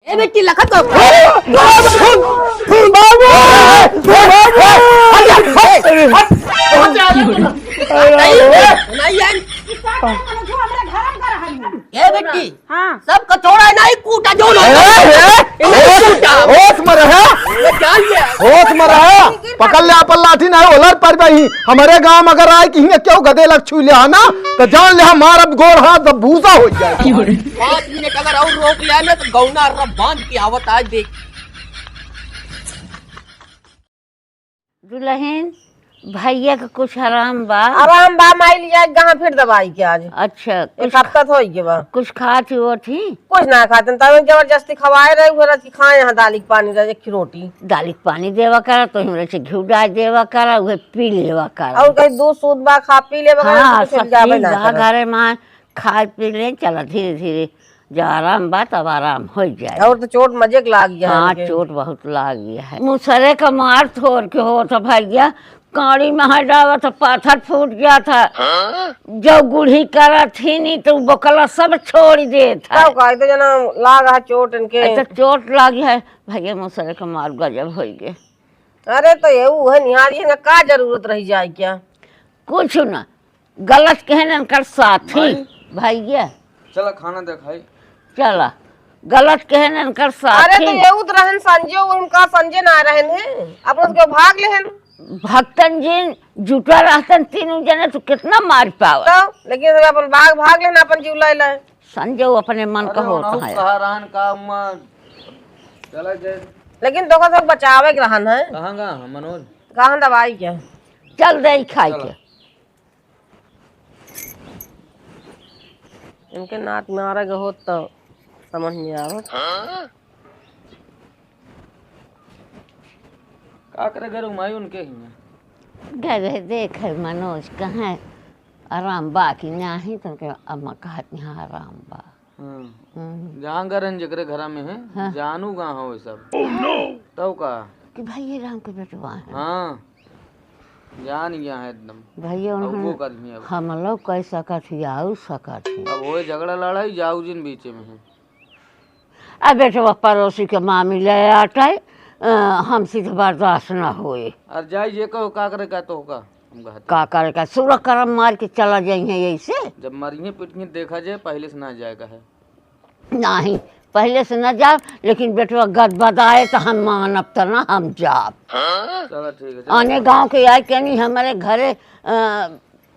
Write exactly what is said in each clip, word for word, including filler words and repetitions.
ए बेटी, लखत हो। बाबू! बाबू! अरे, हट! हट! नहीं, नहीं, नहीं। ए बेटी, हाँ। सब कचौड़ा नहीं कूटा, जो ए, ए, ए, होश में रहा। ये क्या है? होश में रहा। पकड़ ले अपन लाठी, ना होलर पर बही। हमरे गाँव में अगर आए कि हियाँ केहू गदेला के छू लिहा ना, तो जान लिहा मारब गोड़ हाथ सब भूसा होइ जाए। पाँच मिनट अगर और रोक लिहा ना, तो गौना रब बांध के आवत आज देख। दुलहिन, भइया के कुछ आराम बा? आराम बा, माई लिया गहा फिर दवाई के आज। अच्छा, एक कुछ हफ्ता तो होइ गया बा। कुछ खात ही होत ही? कुछ ना खाते, तब जबरदस्ती खवाए रहे, उहे रख के खाए यहाँ दाली के पानी रहे, एक रोटी। दाली के पानी देवा करा, तो हमरा से घिउ डाल देवा करा, उहे पी लेवा करा। और कहीं दूध सूध बा, खा पी लेवा करा, हाँ, तो कुछ सब जाबे चीज ना बा करा। घरे में, खाए पी ले, चला धीरे धीरे, जब आराम बा तब आराम होइ जाए। और तो चोट मजे के लाग गया है हाँ, उनके। चोट बहुत लाग गया है। मुसरे का मार थोर के होत है भइया, काड़ी में है डावा तो पाथर फूट गया था। हाँ? जो गुढ़ी करत ही नहीं तो बोकला सब छोड़ देत है। तब का, तो जना लाग है चोट इनके। ऐसा चोट लाग है भइया, मुसरे का मार गजब होइ गए। अरे तो ये उहे निहारी है ना, का जरूरत रही जाए क्या? कुछ ना, गलत कहेन इनकर साथी। भाई। भइया। चला खाना दे खाई। चला, गलत कहेन इनकर साथी। अरे तो ये उत रहन संजय, वो इनका संजय ना रहन है, अपन उसके भाग लेहन। भक्तन जिन जुटा रहतन तीनों जने तो कितना मार पावा। तो लेकिन अपन भाग, भाग लेहन, अपन जीव ले ले। संजय वो अपने मन का अरे होता उनहु है। कहा रहन का अम्मा, चला जाए। लेकिन तो का सब बचावे के रहन है। कहाँ गा हम मनोज? कहाँ दवाई क्या? चल दे खाई चला। के। इनके नाक मारे के होत तो समझ में आवत। का करे घर उमाई उनके ही में। घरे देखे मनोज कहाँ आराम बा कि नाही, तो उनके अम्मा कहत यहाँ आराम बा। हाँ। हम्म। जहाँ घर हैं जेकरे घरा में है, हाँ। जानू गा हो ये सब। तब का? कि भाई ये राम के बेटवा है। हाँ। जान गया है एकदम। भइया, अब वो उन्हें करिए अब। हम लोग कह सकत ही, आऊ सकत ही। अब वो झगड़ा लड़ाई जाऊ जिन बीचे में है। अब बेटवा पड़ोसी के मामी ले आटे, अ, हमसे तो बर्दाश्त ना होए। अरे जाई जे कहो, का करे का तो का, हम कहते। का करे का, सुरख करम मार के चला जाइए ऐसे। जब मरिए पिटिए देखा जाए, पहले से ना जाए का है। नाही, पहिले से न जाब, लेकिन बेटवा गदबदाए त हम मानब त न हम जाब। चलो ठीक है, चलो। आने गाँव के आए के नहीं हमरे घरे, अ,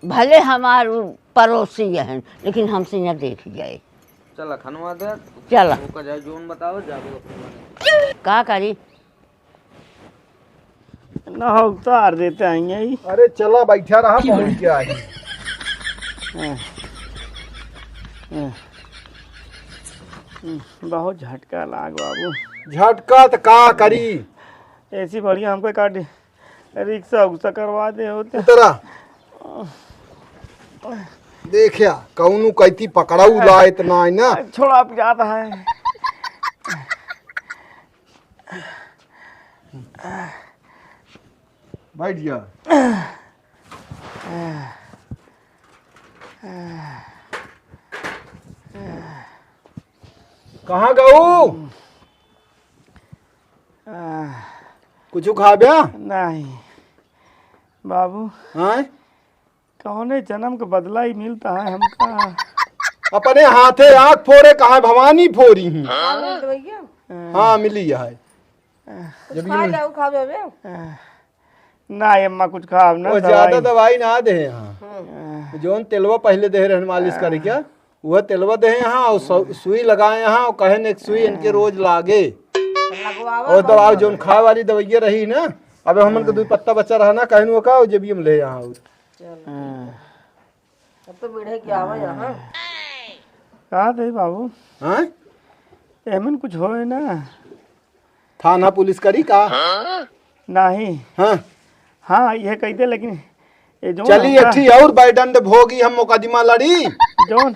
भले हमार उ पड़ोसी हन, लेकिन हमसे न देख जाए। चला खनवा दे। चला। ओका जाए जोन बताओ, जाबो अपने मने। का करी? ना हो, उतार देते आएंगे ही। अरे चला, बैठा रहा, पहुंच गया है। हाँ। हाँ। हम्म, बहुत झटका लाग बाबू। झटका त का करी? ऐसी बढ़िया हमको एक आध रिक्शा उक्सा करवा दे होते। उतरा। देखिया, कौनो कैती पकड़ाऊ लायत ना है ना। छोड़ा, आप जाता है। बैठ जा। कहाँ गऊ? कुछ खाब्या? नहीं बाबू। हाँ? कौने जन्म का बदला ही मिलता है हमका? अपने हाथे आँख फोड़े, कहाँ भवानी फोड़ी ही। हाँ, मिली है। जब खा ये जाओ, खा जाओ बे। ना, ये अम्मा कुछ खाब ना, वो ज्यादा दवाई। दवाई ना दे यहाँ। हाँ। जोन तेलवा पहले दे रहन मालिश करे क्या, वह तेलवा दे यहाँ और सौ-, सुई लगाए यहाँ और कहे एक सुई इनके रोज लागे। लगवावा और दवाई, जोन खाए वाली दवाइया रही ना, अबे हमन के दुई पत्ता बचा रहा ना, कहन वो का, जब ये हम ले यहाँ और। चल। हाँ। अब तो बूढ़े क्या आवा यहाँ। का दे बाबू? हाँ? एमन कुछ होए ना। थाना पुलिस करी का? नहीं। हाँ। हाँ, ये कह दे, लेकिन ये जो चली, हमका एक ठी और बैडंड भोगी, हम मुकदमा लड़ी। जोन,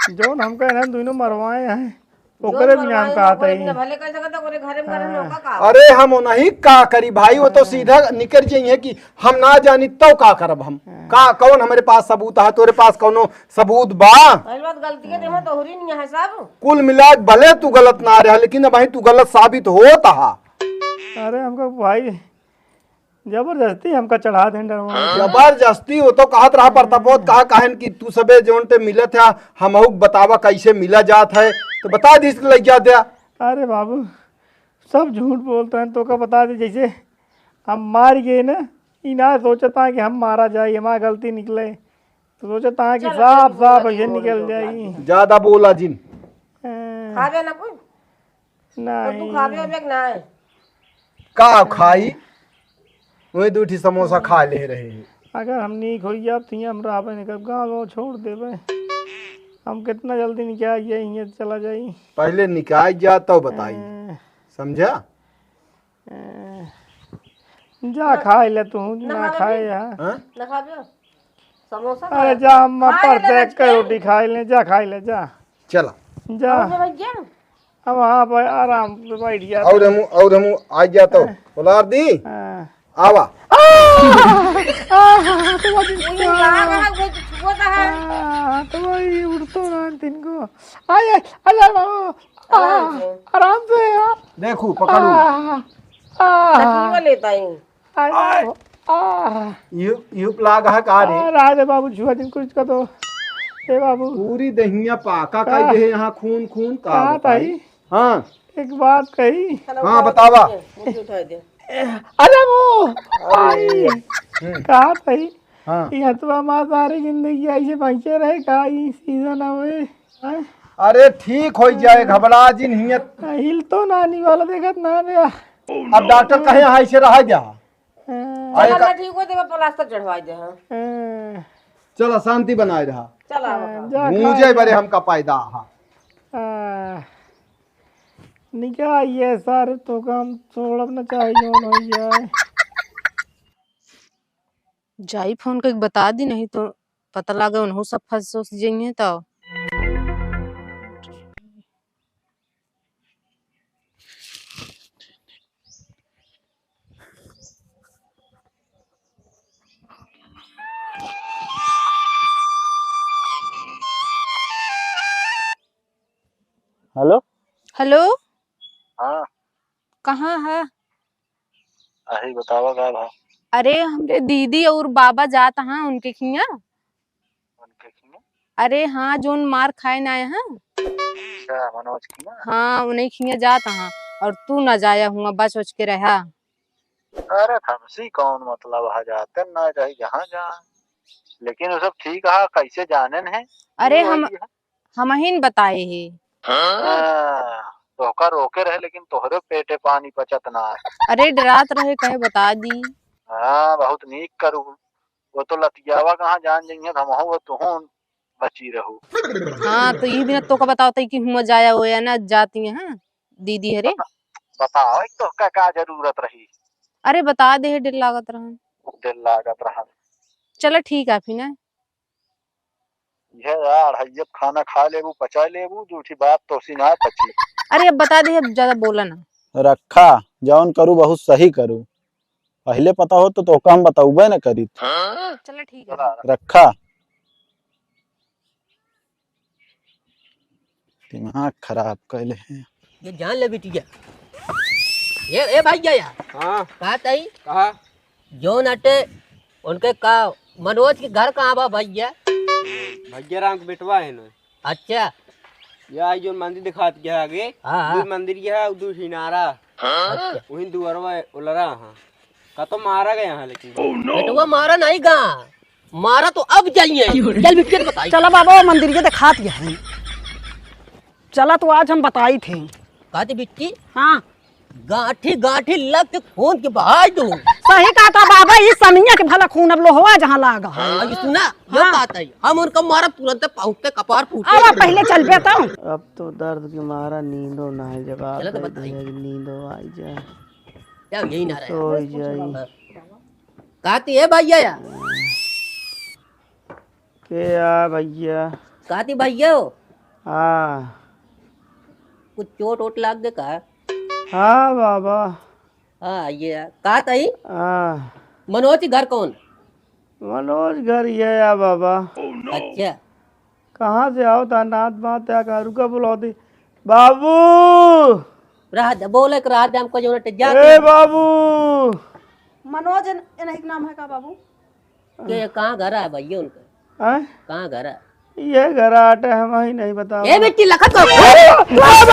जोन हमका इन्हें दोनों मरवाए हैं। ओकरे बिना हम कहत हई। भले कर सकत, ओकरे घरे में घर में हाँ। ओका का? अरे हम नहीं का करी भाई, वो तो हाँ। सीधा निकल जाइए कि हम ना जानी तो का करब हम? हाँ। का, कौन हमरे पास सबूत है? तोरे पास कौनो सबूत बा? पहली बात गलती के देहो तोहरी नहीं है सब। कुल मिला के भले तू गलत ना रहा, लेकिन अब तू गलत साबित होत हा। अरे हमको भाई जबरदस्ती हमका चढ़ा देन डरवा। जबरदस्ती, वो तो कहत रहा प्रतापो, कहा कहन कि तू सबे जोन ते मिलत है, हमहू के बतावा कैसे मिला जात है, तो बता दीस लग जात है। अरे बाबू, सब झूठ बोलत हैं, तोका बता दे, जैसे हम मार गए ना, ई ना सोचत हैं कि हम मारा जाए, हमार गलती निकले, तो सोचत हैं कि चलो, साफ साफ ऐसे निकल जाए। ज्यादा बोला जिन। हाँ। खाबे ना कुछ? तो तू नहीं। खाबे ओबे के ना है? का खाई? वही दू ठी समोसा खा ले रहे हैं। अगर हम नीक होई जाब, तो हियाँ हम रहबे नहीं करब, गाँव वाँव छोड़ देबे। हम कितना जल्दी निकाल जाई, हियाँ चला जाई। पहले निकाल जा, तब बताई। हाँ। समझा? हाँ। जा खाए ले तू, ना ना खाबे खाए भी? यहाँ। हाँ? ना खाबे? समोसा अरे खा। जा, हम खा ले परते बच्चे। एक रोटी खाए ले, जा खाए ले, जा। चला। जा। और भैया? अब वहाँ पर आराम से बैठ गया। और हम, और हम आ गया तो हाँ। बुलार दी। हाँ। आवा। आ, आ, तो वो वही ला रहा है, वो तो छुआ था है। आ, तो वही उड़तो ना तिनको। आय, आय, आय, आय, आ, आराम से। आराम से यार। देखू, पकड़ू। आ, आ, तकिया लेता ही। आय, आय। आ। यू, यू लाग है का रे? आ, रहा दे बाबू, छुआ दिन कुछ का तो। ए बाबू। पूरी दहिया पाका का आ। दे यहाँ खून, खून का का बताई? ताई? हाँ। एक बात कही। हाँ, बतावा। मुझे उठा दे। अरे वो, अरे, आई। हम्म। कहा ताई? हाँ। ये हथवा मार सारी जिंदगी ऐसे पहुँचे रहे, का ई सीधा ना होए? हाँ? अरे ठीक हो जाए, घबरा जिन हियत। हिल तो नानी वाला देखत ना रे। अब डॉक्टर कहे, हाँ, ऐसे रहा जा। हाँ। अरे चला का ना, ठीक हो, देवा प्लास्टर चढ़वा दे, हाँ। हाँ। चला, शांति बनाए रहा। चला, हाँ, बता। जा मुझे खा बरे ले। हमका पैदा हा। हाँ। निकाल ये सारे तो काम छोड़ब ना चाहे जौन हो जाए। जाई फोन करके बता दी, नहीं तो पता लागे उनहु सब फंस उस जइहें तो। हेलो। हेलो। हाँ। कहाँ है? अही बतावा का भा? अरे, हमरे दीदी और बाबा जात हैं उनके खिया। उनके खिया? अरे हाँ, जोन मार खाए ना आए हैं। अच्छा, मनोज खिया? हाँ, उन्हीं खिया जात हैं। और तू ना जाया हुआ, बच उच के रहा। अरे, हमसे कौन मतलब है, जाते ना जाए जहाँ जहाँ। लेकिन वो सब ठीक है, कैसे जाने न है? अरे, हम, हमहिन बताए हे। हाँ, तोहका रोके रहे, लेकिन तोहरे पेटे पानी पचत ना है। अरे, डरात रहे, कहे बता दी। हाँ, बहुत नीक करू। वो तो लतियावा कहाँ जान जइहें, हमहू वो तुहूँ बची रहू। हाँ, तो ई बिना तोका बतावत है कि हुआं जाया हो या ना जाती हैं, हाँ, दीदी हरे। बता-, बताओ, एक तोहका का जरूरत रही? अरे, बता दे, डर लागत रहन। डर लागत रहन। चला, ठीक है, फिर ना। यह यार, है, जब खाना खा लेबू, पचा लेबू, जूठी बात तो सी ना पची। अरे, अब बता दे, अब ज्यादा बोला ना। रखा, जौन करू बहुत सही करू। पहले पता हो तो तोका हम बतौबे न करीत। चला, ठीक है। रखा। दिमाग खराब कैले हैं। ये जान ले बिटिया। ए, ए भैया यार। हाँ। का तई? कहा? जौन अटे उनके का मनोज के घर कहाँ बा भैया? भैया राम के बेटवा है ना। अच्छा। या आई जौन मंदिर दिखात गया आगे। हाँ, हाँ। दू मंदिर गया, दू हिनारा। अच्छा। वहीं दुआरवा उलरा हाँ। का तो मारा गया है लेकिन। बेटवा मारा नहीं गा। मारा तो अब जाइए। चल बिटिया बताई। चला बाबा, वो मंदिर के दिखात गया है। चला तो आज हम बताई थे। कहते बिट्टी। हाँ। गांठी गांठी लग के खून के बहाई दो। सही कहा था बाबा, इस समिया के भला खून अब लोहवा जहाँ लागा है। हाँ, ये सुना, यो हाँ। कहता है, हम उनका मारा तुरंत पहुँचते कपार फूटे। अब पहले चल पे तो। अब तो दर्द के मारा नींदो ना है, जब आप चलो तो बैठे बताइए। हैं, नींदो आई जाए। क्या यही ना रहे? सोई जाई। हाँ। कहती है भैया या? के आ भैया? कहती भैया हो? हाँ। कुछ चोट वोट लाग गए का? हाँ बाबा। हाँ, ये कहा तई? हाँ। मनोज के घर कौन? मनोज घर ये है बाबा। अच्छा। कहाँ से आओ था नाथ बात है का रुका बुलाओ दी। बाबू! रहा दे, बोले के रहा दे हमको जो उन्हें जा ए के। बाबू! मनोज इन-, इन्हीं के नाम है का बाबू? के कहाँ घर है भैया उनका? हैं? कहाँ घर है? ये घर आटे हम ही नहीं बताओ। ए बेटी लखत को। अरे, अरे, अरे, अरे,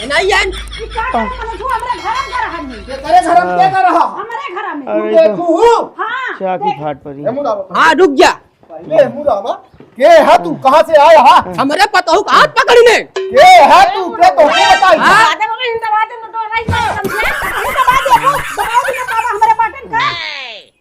नहीं है। ये का करे मनोज, हमरे घर में घर है नहीं। ये करे घर में क्या कर रहा? हमरे घर में। अरे, तू तो देखू। हाँ, चाकी देख। फाट पड़ी। हाँ, रुक जा। पहले मुरावा, के है तू? कहाँ से आया हा? हमरे पतोहू का हाथ पकड़ी ने। के है तू? के तो के बताई? हाँ? दादा बाबा, हिंदवा दे, तो नहीं कर, समझे? हिंदवा दे, वो दबाओ दे, बाबा, हमरे पाटन का।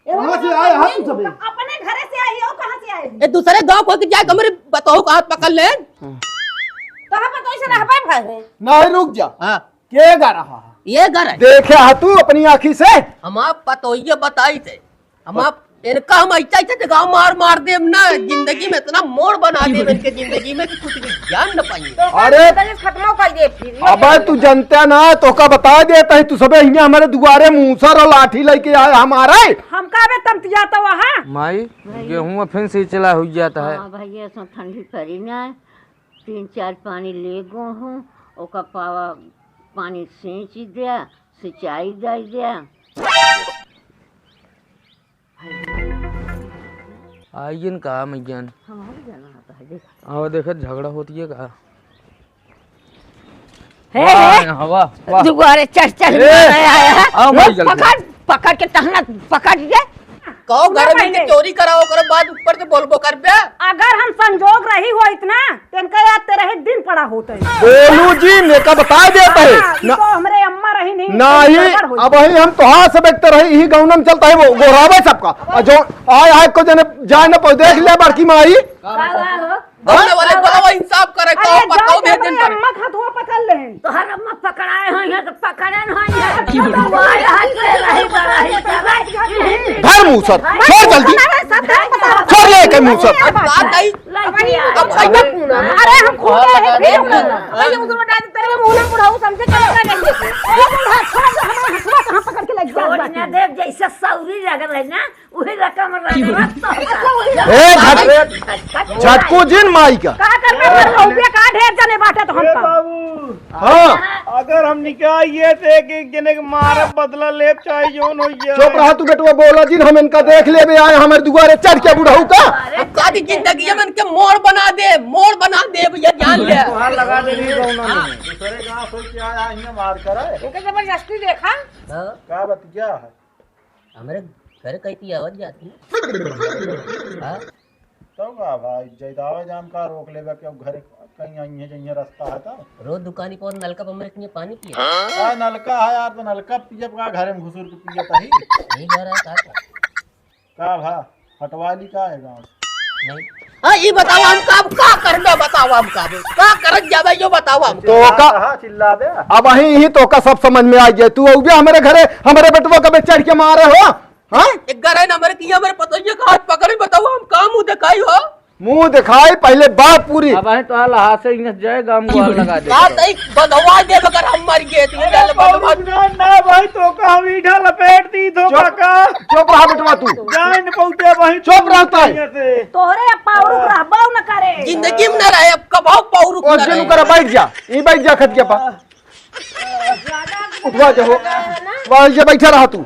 कहाँ से आया हा तू सबे? अपने घरे से आई हो, कहाँ से आए हो? ए, दूसरे गाँव को जाए, हमरे पतोहू का हाथ पकड़ ले। कहाँ पर तो ऐसे रहबे भाई? नहीं, रुक जा। हाँ। के गा रहा है? ये गा रहा है। देखे हा तू अपनी आँखी से? हमार पतोहिया बताई थे। हम आप इनका हम ऐसा ऐसा जगह मार मार देम ना, जिंदगी में इतना मोड़ बना देम इनके जिंदगी में कि कुछ भी जान न पाइए। तो अरे, खत्म कर दे फिर। अबे तू जनता ना, तोका बता देता है, तू सबे हियाँ हमारे दुआरे मूसर और लाठी लेके आए हमारे। हम का बे तमतिया तो वहाँ। माई, गेहूं फिर से चला हो जाता है। हाँ भैया, ऐसा ठंडी पड़ी ना, तीन चार पानी ले गो हूँ, ओका पावा पानी सींच द्या, सिंचाई दे द्या। आइयन का मैयन? हमारे जाना आता है, देख। आवा देखत झगड़ा होती है का? हे, वाह, हे। वाह, वाह। दुआरे चढ़, चढ़ ए, मारे आया है। आओ भाई, जल्दी। पकड़, पकड़ के टहना, पकड़ के। कहो घर में से चोरी कराओ, ओकरे बाद ऊपर से बोलबो करबे। अगर हम संजोग रही हो इतना, तो इनका याद तेरा ही दिन पड़ा होता है। बोलू जी, मेका बता देता है। हाँ, ना, तो हमरे अम्मा रही नहीं, नहीं, गड़बड़ हो अब जाए। वही हम तोहार से बेहतर है, यही गौनम चलता है, वो गोरावे सबका। और जो आए, आए को जने जाए ना पाओ, देख ले बड़की माई। का हुआ हो? गौने वाले हाँ, बुलावा, इंसाफ करे, अरे, कहो, बताओ, जाओ, भेज देन जाओ, करे। अम्मा के हथवा पकड़ ले। तोहर अम्मा पकड़ाए होइहैं, तो पकड़े न होइहैं। की बोली? तोहर हाथ में रही, बड़ा ही, बड़ा ही। धर मूसर, छोड़ जल्दी। अरे, सब बता। छोड़ ले के मूसर। अरे, बात आई। लड़की आ। अब अब अरे, हम खुद हैं, फिर हम खुद। अरे, उस बेटा, तेरे मुंह में बुढ़ाऊ समझे, क्या कर रही है? अरे, बुढ़ा, छोड़ दे, हमारा हथवा कहाँ पकड़ के लग गया छोड़ बाकी? ना दे, जैसे सौरी लगल है ना, उही रकम रहे ना, तो ए, झट-, झटकू जिन माई का। का करबे, मरबे, का ढेर जने बाटे तो हम ए का। बाबू, हाँ। अगर हम निकाइए तो एक एक जने के मारब, बदला लेब, चाहे जौन हो जाए। चुप रहा तू बेटवा, बोला जिन, हम इनका देख लेबे, आए हमारे दुआरे चढ़ के बुढ़ऊ का। अब का की जिंदगी में इनके मोड़ बना दे, मोड़ बना दे भैया, जान ले। तोहार लगा दे, नहीं कौनो नहीं। दूसरे गाँव सोच के आया, यहाँ मार कर है। इनके जबरदस्ती देखा। हाँ। का बतिया है? हमरे घर कहीं की आवाज जाती है। हाँ? तो का भाई, जैतावे जाम का रोक लेबे, क्यों घर कहीं आइए, जइए रास्ता है तो? रोज दुकानी पर नलका पर हमरे किए पानी पिए। हाँ, नलका है यार, तो नलका पिए का घरे में घुसुर के पिए तही। यही घर है का? का? का भा, हटवा ली का है गाँव से? नहीं। हाँ, ई बताओ, हम का, का करबे, बताओ, हम का बे? का करत जाबे, यो बताओ हम। तो का, हाँ, चिल्ला दे। अब वहीं ही तो का सब समझ में आ जाए। तू अउबे हमरे घरे, हमरे बेटवा का बे चढ़ के मारे हो, हाँ? एक घर है ना, हमरे किया, हमरे पतोहिया का हाथ पकड़े, बताओ, हम का मुँह दिखाई हो? मुँह दिखाई, पहले बात पूरी। अब वहीं तो हाल हाथ से इन्हें जाए, गाम गुआर लगा दे। का तई बंधवा दे, अगर हम मर गए, तो ये अरे, गल बंधवा। ना, ना भाई, तो का हम ईंटा लपेट दी, धोखा चुप, का। चुप रहा बेटवा तू। जाए न पहुँचे भाई, चुप रहता है। तोहरे अब पावरुक रहबो न करे। जिंदगी में न रहे, अब कबहू पावरुक ओ न जिन रहे। कर बैठ जा, ई बैठ जा खटिया पर। उठवा दे हो। वहाँ ये बैठा रहा तू।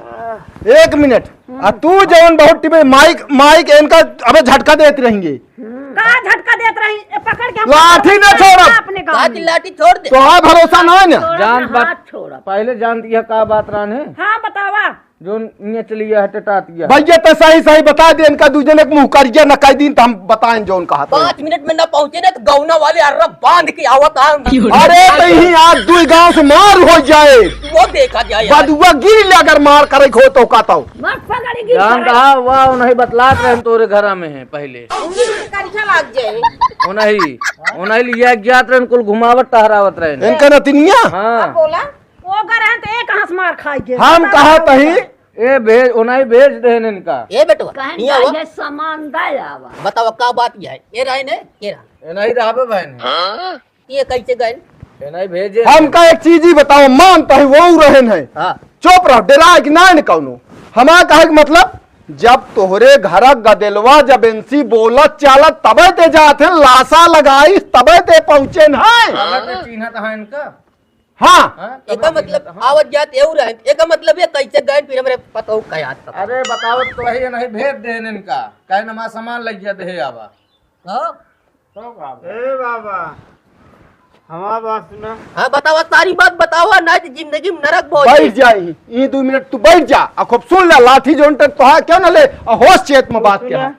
एक मिनट। आ तू जवन बहुत टिपे माइक, माइक इनका अबे झटका देत रहेंगे। का झटका देत रही? ए, पकड़ के हम लाठी न छोड़ब। अपने गाँव में। लाठी छोड़ दे। तोहार भरोसा ना है ना। छोड़ा जान ना, बात, हाथ छोड़ा। पहले जान दिया का बात रहन है? हाँ, बतावा। जोन इये चलिया है, टटातिया। भैया, तो सही, सही बता दे, इनका दू जने के मुँह करिया न कह दीन, तो हम बताएं जोन कहा था। पाँच मिनट में ना पहुँचे ना, तो गौना वाले अर्रा बांध के आवत हैं। अरे, तो यही आज दू गाँव से मार हो जाए। वो देखा जाए यार। बदुआ गिर ले अगर मार करे खो तो का तो। मत पकड़ी गिर जान पड़े। रहा, वाह, नहीं बतलात रहे, तोरे घरा में है पहले। करिया लाग जाए। ओ नहीं, ओ नहीं लिया जात रहन, कुल घुमावत टहरावत रहन। इनका नतिनिया? हाँ। अब बोला, वो घर है तो एक हाथ मार खाई गए। हम कहा तही, ए, भेज, ओनाही भेज देहेन इनका। ए बेटवा, कहन हियाँ का आवा। ये सामान दे आवा। बतावा, का बात ये है? ए रहे ने? के रहा? ए नहीं रहबे बहन। हाँ? ये कैसे गए? ए नहीं भेजे। हमका एक चीज ही बताओ, मानता है वो रहेन है। हाँ। चुप रहो, डेराए कि ना न कौनो। हमार कहे के मतलब, जब तोहरे घर गदेलवा जब इनसी बोलत चालत तबे ते जात हैं, लासा लगाई तबे ते पहुँचे न है। तबे ते चिन्हत है इनका। हाँ। हाँ, तब एका हम मतलब इनका, हाँ। आवत जात एऊ रहे, एका मतलब ये कैसे गए फिर हमरे पतोह का याद पता। अरे बतावत तो वही नहीं भेज देहेन इनका, कहे नमा सामान लग गया दे आवा। हाँ? ए बाबा, हमार बात सुना। हाँ बतावा, सारी बात बतावा, ना तो जिंदगी में नरक बहुत बैठ है। जा, ई, ई दो मिनट तू बैठ जा, आ खूब सुन ले, लाठी जोन तक तो है, क्यों ना ले, आ होश चेत में बात सुना। क्या है?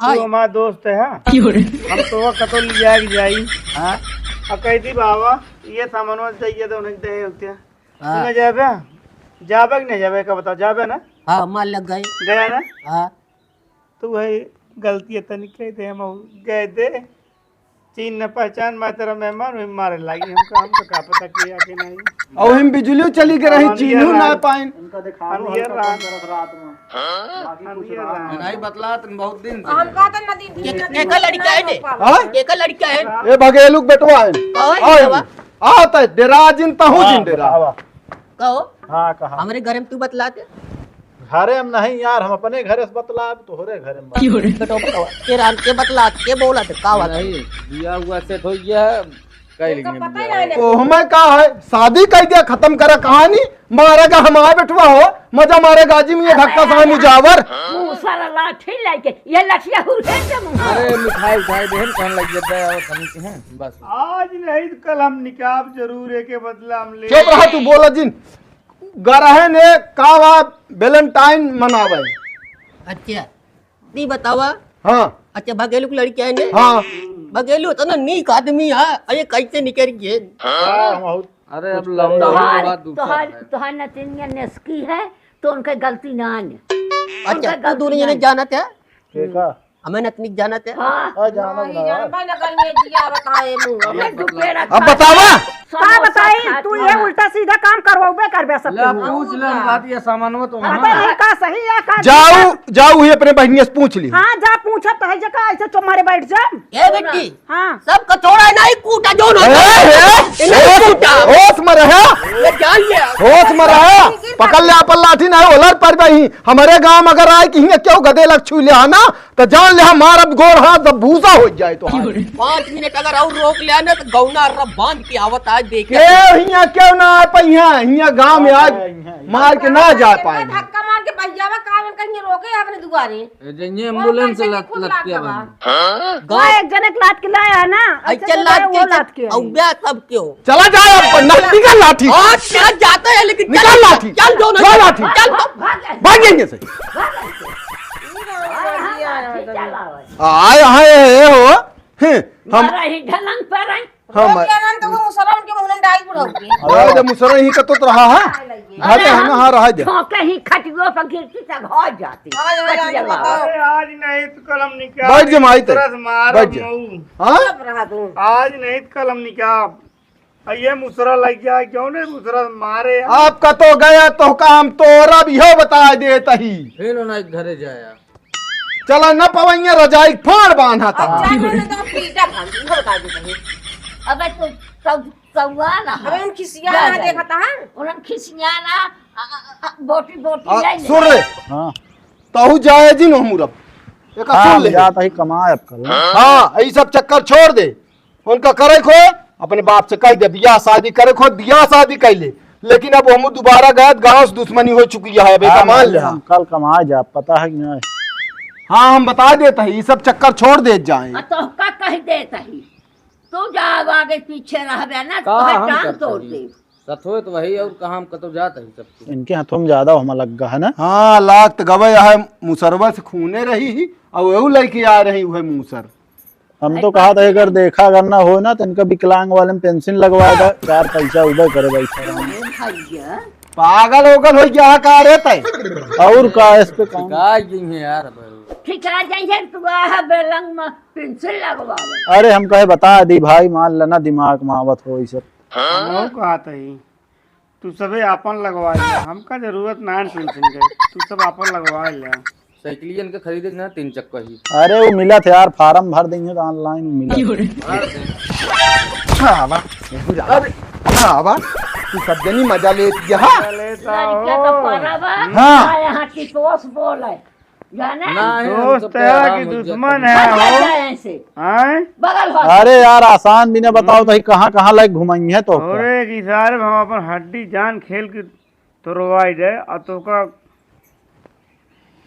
आई। तू हमार दोस्त है, हाँ? क्यों रे? हम तो वो कतो लिया के जाई। हाँ? आ कह दी बाबा, ये सामानवा चाहिए तो उन्हें दे होते हैं। हाँ। तू ना जाबे? जाबे कि नहीं जाबे? का बताओ, जाबे ना? हाँ, मार लग गए। गया ना? हाँ। तू है गलती है, तनी कह दे, हम गए दे। चीन न पहचान, मैं तेरा मेहमान, वही मारे लागी। हमका, हमका का पता किया कि नहीं। और हम बिजुलियो चली गए रही, हम ये चीनू ना रात पाइन। उनका देखा लो, हम ये हल्का रात। कम करत रात में। हाँ? बाकी हम कुछ ये रात रात। में। नहीं बतला तुम बहुत दिन से। हम कहते नदी के, के का लड़का है ने? हाँ? के का लड़का है? ए भगेलू के बेटवा है। कौन आओ है इनमें। बाबा? आओ त डेरा जिन तहूँ हाँ, जिन डेरा। बतावा। कहो। हाँ, कहा। हमरे घर में तू बतलाते। घरे में नहीं यार, हम अपने घरे से बतलाब, तोहरे घरे में बतलाब। क्यों रे? बेटो, बतावा। के राम के बतलात, के बोलत, का बात है? नहीं, दिया हुआ सेट हो गया है, कह इनका लेंगे पता ही दिया। नहीं लगे। ओ, हमें का है, शादी कर दिया, खत्म करा कहानी, मारेगा हमारा बेटवा हो, मजा मारेगा जी में ये धक्का साहब मुजावर। मुँह सारा लाठी लेके, ये लठिया हुरे के मुँह। अरे मिठाई उठाई देहन, कहन लग जाता है, और खाने के हैं, बस। आज नहीं तो कल हम निकाब जरूर है के बदला हम ले। चुप रहा तू, बोला जिन। गरहन एक का बा, वेलेंटाइन मनावे। अच्छा, ती बतावा। हाँ। अच्छा, भगेलू के लड़की है ने? हाँ। भगेलू तो ना नीक आदमी है, अरे कैसे निकल गए? हाँ, बहुत अरे अब कुछ लौंडा करे। होने के बाद तोहार, दूसरा तोहार, है। तोहार नतिनिया नेसकी है, तो उनके गलती ना आने। अच्छा, उनके तू गलती दोनों ना जने आने। जानत है? के का? हमें नतनिक जानत है? हाँ। आ, जानब नहीं, ना। जानबे न करिए, जिया बताए मुँह। अरे, दुपेरा अब खा बतावा। के, का समोसा बताई? खा तू के। ये उल्टा सीधा काम करवाबे करबे सब ले, के। पूछ ले, हम बात ये सामानवा तो पता वहाँ। नहीं का सही है, का जाऊ, गलत। जाऊ ही अपने बहिनिया से पूछ ली। हाँ, जा पूछब तो है जे का ऐसे चुप मारे बैठ जा। ए बेटी, हाँ। सब कचौड़ा नहीं कूटा जो ना। ए, ए, इन्हें होश, कूटा। होश में रहे। ये जान ले। होश में रहे। पकड़ ले अपन लाठी ना, ओलर पर बही। हमारे गांव में अगर आए कि हियां क्यों गदे लग छू ले ना, तो जान ले हमार अब गोड़ हाथ सब भूसा हो जाए तो। पाँच मिनट अगर और रोक लिया ना तो गौना रब बांध के आवत आज देखे। के हियां क्यों ना आ पाई, हियां, हियां गांव में आज मार के ना जा पाए। धक्का मार के भैया बा, काम कहीं रोके अपने दुआरे। ए, जइये वो एम्बुलेंस कैसे लत-, खुद लत लात के बा। बा। हाँ? वो एक जने के लात के लाया है ना, अच्छा, ऐसे लात वो के लात के आई। अउबे सब क्यों? चला जाए अब, ना, निकल लाठी। हाँ, चला जाता है, लेकिन निकल चल, लाठी। चल दो ना, चल लाठी। चल तो। भाग जाए। भाग जाएंगे से। भाग जाए। आए, आए, ए हो। हैं, हम हमारा ही ढलंग पर है। हाँ, रोक मैं लेना तो वो मुसरा उनके मुंह में डाल बुढ़ऊ के। अरे, जब मुसरा ही कतो तो रहा है। अरे, घाटे है ना, हम हाँ, रहा दे। ठोके ही खटियो पर गिरती तब हो जाती। हाँ, हाँ, कट हाँ, गया। बताओ। अरे, आज नहीं तो कल हम निकाल बैठ जा, माई ते। तरस मार बैठ जा। मऊ। हाँ? चुप रहा तू। आज नहीं तो कल हम निकाल। आ, ये मुसरा लग जाए, क्यों नहीं मुसरा मारे यार? आप कतो गया तो काम तोरा भी हो बता देता ही। फिर उन्हें घरे जाया। चला न पवैया रजाई फाड़ बांधा था। अब जाए ना तो पीटा भाग, इहो बता देता हूँ। अबे तू सौ-, सौआ ना। अबे हम खिसिया जा, ना जा। देखता है। उन्हन खिसिया ना, आ, आ, आ, बोटी, बोटी आ, ले ले। सुन रे। हाँ। तहु जाए जी नो मुरब। एक हाँ, सुन ले। जाता ही कमाए अब कल। हाँ, ये सब चक्कर छोड़ दे। उनका करे खो, अपने बाप से कह दे, बियाह शादी करे खो, बियाह शादी कर ले। लेकिन अब हम दोबारा गए, गांव से दुश्मनी हो चुकी है, अब एक हाँ, मान ले। हम कल कमाए जा, पता है कि नहीं? हाँ, हम बता देते हैं, ये सब चक्कर छोड़ दे जाए। आ तो का कह देत ही? तू जा, आगे पीछे रहबे ना, का तोहर हम टांग करते तोड़ ही? दे। सथवे तो वही, और कहाँ हम कतो जात ही सबके? इनके हाथों में ज्यादा हम लग गए है ना? हाँ, लाग तो गवे है, मुसरवा से खूने रही ही, और वो लेके आ रही है मूसर। हम तो कहा था, अगर देखा अगर ना हो ना, तो इनका विकलांग वाले में पेंशन लगवा दे, चार पैसा उबे करे बैठा रहो। अरे भैया। पागल ओगल हो गया का रे तै? और का इस पे काम? ठिका जाइए यार, अब। ठिका जाइए, तू आह बेलंग में पेंशन लगवावे। अरे हम कहे बता दी भाई, मान लेना दिमाग में आवत हो इसे। हाँ? वो कहा था ही। तू सबे आपन लगवा ले, हमका जरूरत ना है टेंशन के, तू सब आपन लगवा ले। साइकिलियन के खरीदे ना तीन चक्का ही। अरे वो मिलत है यार, फार्म भर देंगे तो ऑनलाइन मिलत है। हाँ बा, अरे हाँ बा, तू सब जनी मजा लेत जा। हाँ। लड़का तो परा बा, हाँ। आ यहाँ की दोस्त बोल है, जाने? ना है, हम दोस्त सब तो है आराम कि हो जाते दुश्मन हैं। है हो? जाए ऐसे। हैं? बगल हो। अरे यार, आसान बिना बताओ तो कहाँ कहाँ लायक घुमाई है तो। और एक इशारे में हम अपन हड्डी जान खेल के तोड़वाई दे, और तोका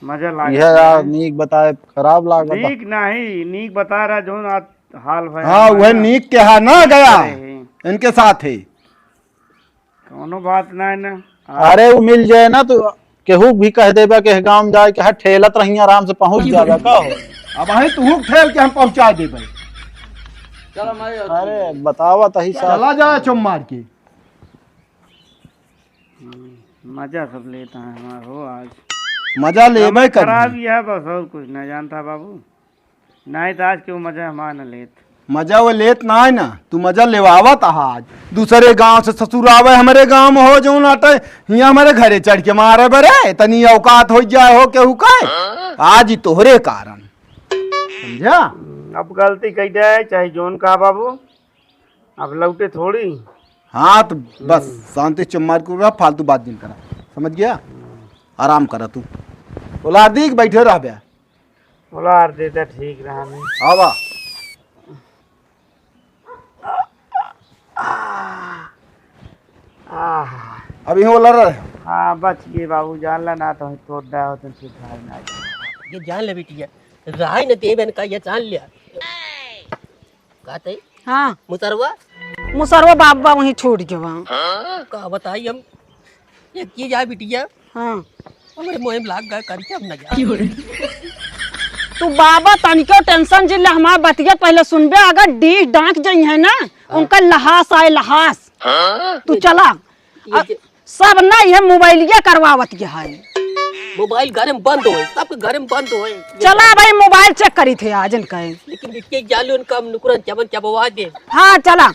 मजा लागे। यह यार, नीक बताए, खराब लागत बा। नीक नहीं, नीक बता रहा, जौन आज हाल भया हाँ, हमारा। वह नीक के हा ना गया, अरे। इनके साथ है। कौनो बात ना है ना। अरे, वो मिल जाए ना, तो केहू भी कह देबा कि गाँव जाए के, हाँ, ठेलत रही, आराम से पहुँच जाबा, का हो? अब वहीं तू ठेल के हम पहुँचा देबे। चलो, मैं अरे, बतावा तही साहब। चला जाए चुम मार के। हम्म, मजा सब लेता है हमार हो आज। मजा लेबे समय खराब करी। ही है बस, और कुछ ना जानता बाबू। नहीं तो आज के वो मजा हमार न लेत। मजा वो लेत ना है ना, तू मजा लेवावत आहा आज। दूसरे गांव से ससुर आवे हमरे गांव में हो जौन आटे, हियां हमरे घरे चढ़ के मारे बरे, तनी औकात हो जाए हो केहू का। आज ही तोहरे कारण। समझा? अब गलती कह जाए चाहे जौन का बाबू, अब लौटे थोड़ी। हाँ, तो बस शांति से चुम्मार को रहा, फालतू बात जिन करा, समझ गया? आराम करा तू, बोला दी बैठे रह बे। बोला आर दे दे, ठीक रहा नहीं। आवा। आह। अब इहो लड़ रहे। हाँ, बच गए बाबू, जान ला ना तो तोड़ दे हो, तुम सुधार ना। ये जान ले बिटिया, राय न देबे न का, ये जान लिया। का तई? हाँ। मुसरवा? मुसरवा बाबा वहीं छोड़ के बा। का बताई हम, एक चीज आ बिटिया। हाँ। हमरे मुँह में लाग गए, करी क्या हम ना जाए। तू बाबा तनिको टेंशन जिन ले, हमार बतिया पहले सुनबे, अगर डीह डांक जइहैं ना, हाँ। उनका लहास आए, लहास। हाँ। तू चला। ये अ, जे सब ना, ये मोबाइलिया करवावत के है। मोबाइल घरे में बंद होए, सबके घरे में बंद होए। चला भाई, मोबाइल चेक करी थे आज इनका। लेकिन बिटिया जालून कम नुकरन चबन चबवा दे। हाँ, चला।